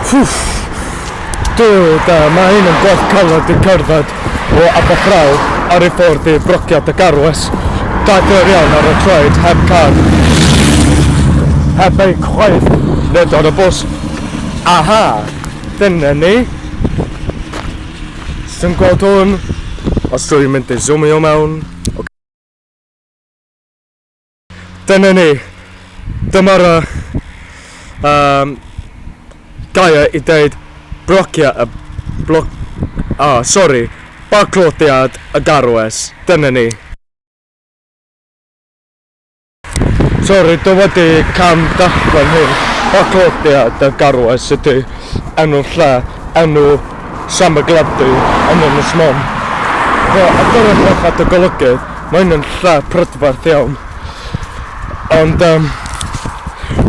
Ffwff! Duw da, mae hyn yn gwaith caled i cerdded o Aberffraw ar ei ffordd i Brociad y Garwes. Dagr iawn ar y troed, heb car. Heb beic chwaith, nid ar y bws. Aha! Dyna ni. Sy'n gweld hwn? Os dwi'n mynd i zoomio mewn. Dyna ni. Dyma'r uh, um, gair i dweud brocia y bloc... Ah, sori. Baclodiad y garwes. Dyna ni. Sori, dwi wedi cam darllen hyn. Baclodiad y garwes ydy enw'r lle, enw Sam y Gladdy yn Ynys Môn. Wel, a dyna at y golygydd. Mae'n yn lle prydferth iawn. Ond, um,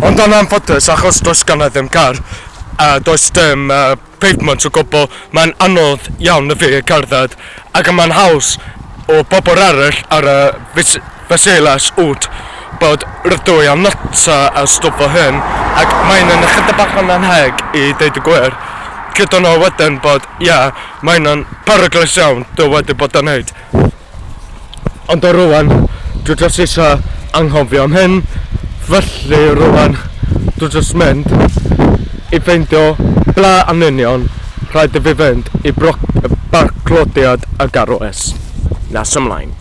ond yn anffodus, achos does gan ddim car, a does dim pavement o gwbl, mae'n anodd iawn y fi cerdded, ac mae'n haws o bobl eraill ar y Fasilas wt bod rydw i am nota a stwff o hyn, ac mae'n yn ychydig bach yn anheg i deud y gwir. Gyda nhw wedyn bod, ia, yeah, mae'n yn peryglus iawn dwi wedi bod yn neud. Ond o rwan, dwi jyst eisiau anghofio am hyn, felly rwan dwi jyst mynd i ffeindio ble yn union rhaid i fi fynd i Barc Clodiad y Garwes. Nes ymlaen.